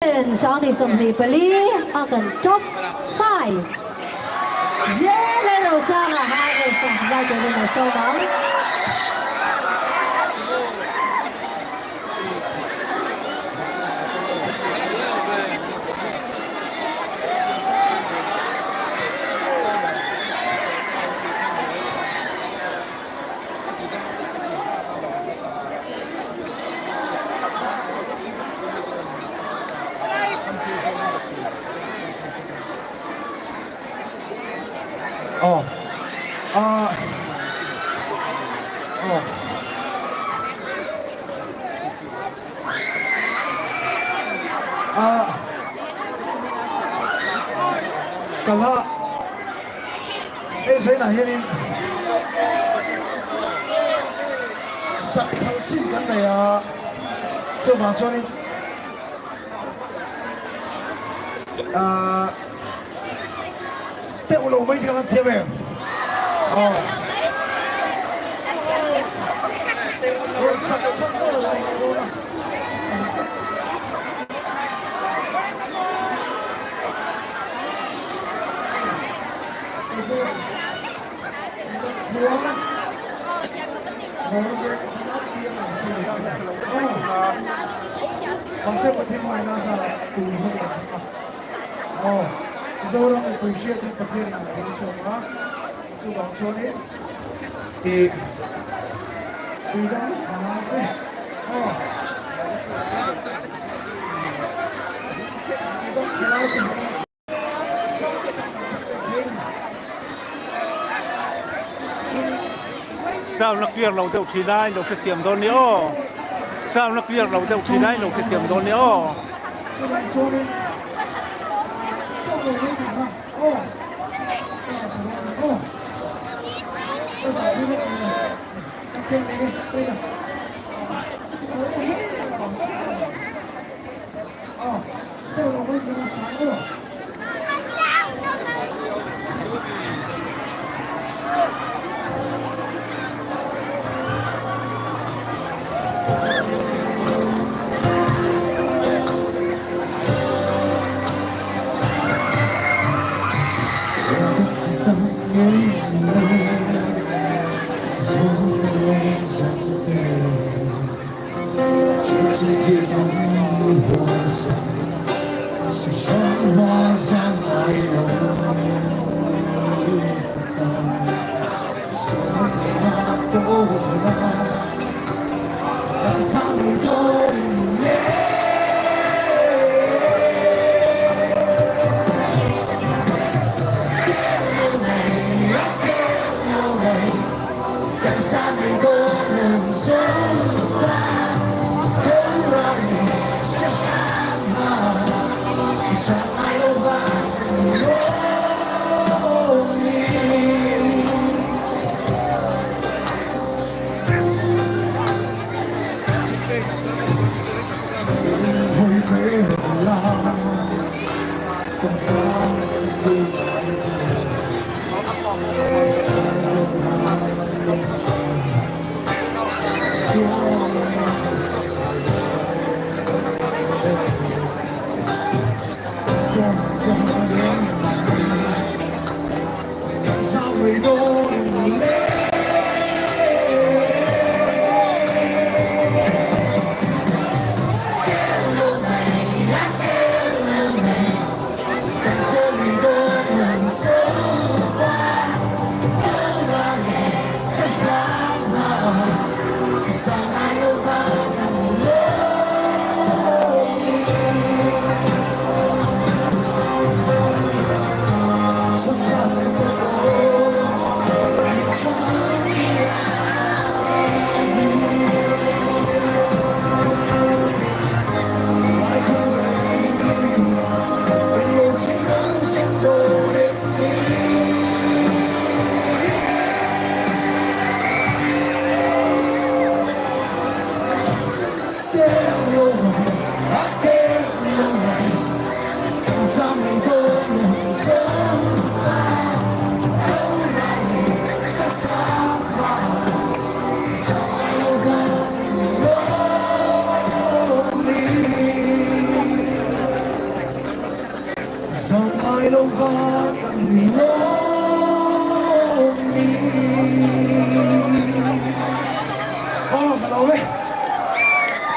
2024 a kan top 5 J Lalrosanga Harvest a zai turin a sawm ang. Aw ah aw ah kala hei zainah hianin sak phal chin kan nei a chuvang chuanin ahh deuh lo mai kha kan thiam em aw rawn sak chhan dawn lo mai dawn a. Mahse Pathian hmaina zarah tun hun a thleng a. Aw, Mizoram mipui hriatin Pathianin min thil chhuak a, chuvang chuanin ih tuidang thalai te aw tuidang thalai te hmangin Sound a clear lo deuh thin a, in lo hrethiam dawn nia aw. Sound a clear lo deuh thin a, in lo hrethiam dawn nia aw. Zangai lo va kan ni lo.